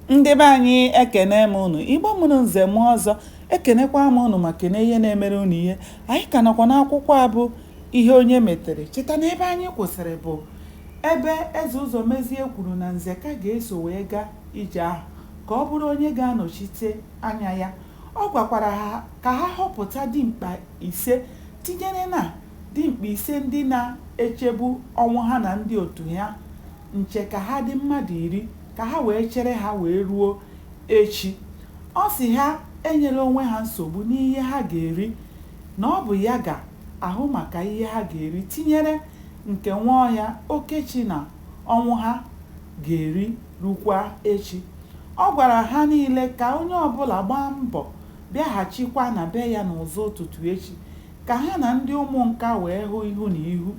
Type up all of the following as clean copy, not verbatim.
Ndị be anyị, ekene m unu. Igbo mụrụ nze mụọ ọzọ, ekenekwa m unu ma kene ihe na-emere unu ihe. Anyị ka nọkwa n'akwụkwọ a bụ Ihe Onye Metere. Cheta na ebe anyị kwụsịrị bụ ebe Eze Ụzọmezie kwuru na Nzeka ga-eso wee gaa ije ahụ ka ọ bụrụ onye ga-anọchite anya ya. Ọ gwakwara ha ka ha họpụta dimkpa ise tinyere na dimkpa ise ndị na-echebu Ọnwụha na ndị otu ya nche ka ha dị mmadụ iri ka ha wee chere ha wee ruo echi. Ọ sị ha enyela onwe ha nsogbu n'ihe ha ga-eri na ọ bụ ya ga-ahụ maka ihe ha ga-eri tinyere nke Nwaọhịa, Okechi na Ọnwụha ga-eri rukwa echi. Ọ gwara ha niile ka onye ọbụla gbaa mbọ bịaghachikwa na be ya n'ụzọ ụtụtụ echi ka ha na ndị Ụmụnka wee hụ ihu na ihu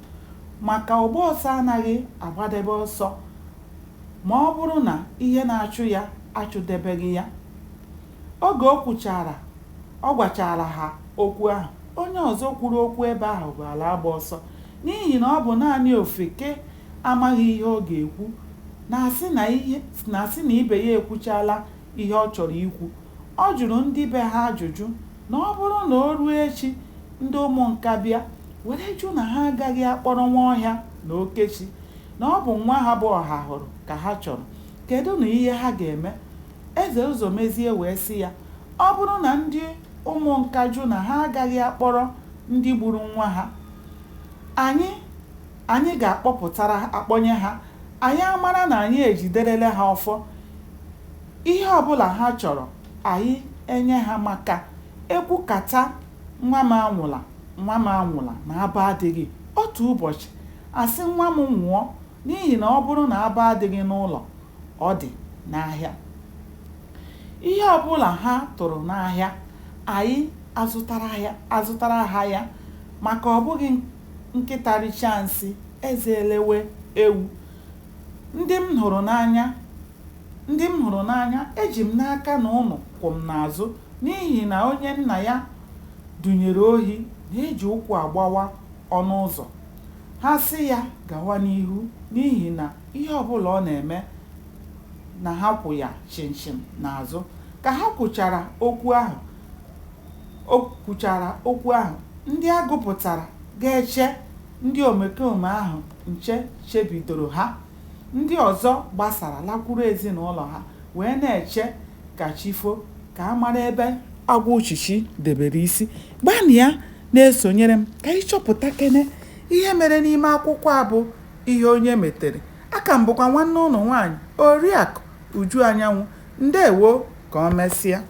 maka ọgba ọsọ anaghị agbadebe ọsọ ma ọ bụrụ na ihe na-achụ ya achụdebeghị ya. Oge o kwuchara ọ gwachara ha okwu ahụ, onye ọzọ kwuru okwu ebe ahụ bụ Alaagbaọsọ n'ihi na ọ bụ naanị ofeke amaghị ihe ọ ga-ekwu na-asị na ihe na-asị na ibe ya ekwuchaala ihe ọ chọrọ ikwu. Ọ jụrụ ndị be ha ajụjụ na ọ bụrụ na o ruo echi ndị Ụmụnka bịa were jụ na ha agaghị akpọrọ Nwaọhịa na Okechi, na ọ bụ nwa ha bụ Ọhahụrụ ka ha chọrọ, kedụnụ ihe ha ga-eme? Eze Ụzọmezie wee sị ya, ọ bụrụ na ndị Ụmụnka jụ na ha agaghị akpọrọ ndị gburu nwa ha, anyị anyị ga-akpọpụtara akpọnye ha, anyị amara na anyị ejiderele ha ọfọ. Ihe ọbụla ha chọrọ anyị enye ha maka ekwukata nwa m anwụla nwa m anwụla na abọ adịghị, otu ụbọchị asị nwa m nwụọ n'ihi na ọ bụrụ na abọ adịghị n'ụlọ, ọ dị n'ahịa. Ihe ọbụla ha tụrụ n'ahịa, anyị azụtara ha ya maka ọ bụghị nkịta richaa nsị, eze elewe ewu. Ndị m hụrụ n'anya ndị m hụrụ n'anya, eji m n'aka na ụnụ kwụ m n'azụ n'ihi na onye nna ya dunyere ohi na-eji ụkwụ agbawa ọnụ ụzọ. Ha sị ya gawa n'ihu n'ihi na ihe ọbụla ọ na-eme na ha kwụ ya chịmchịm n'azụ. Ka ha kwuchara okwu ahụ, o kwuchara okwu ahụ, ndị a gụpụtara ga-eche ndị omekome ahụ nche chebidoro ha. Ndị ọzọ gbasara lakwuru ezinụlọ ha wee na-eche ka chi foo ka a mara ebe agwọ uchichi debere isi. Gbanịa na-esonyere m ka anyị chọpụtakene ihe mere n'ime akwụkwọ a bụ Ihe Onye Metere. Aka m bụkwa nwanne ụnụ nwaanyị, Oriakụ Uju Anyanwụ. Ndewo, ka o mesịa.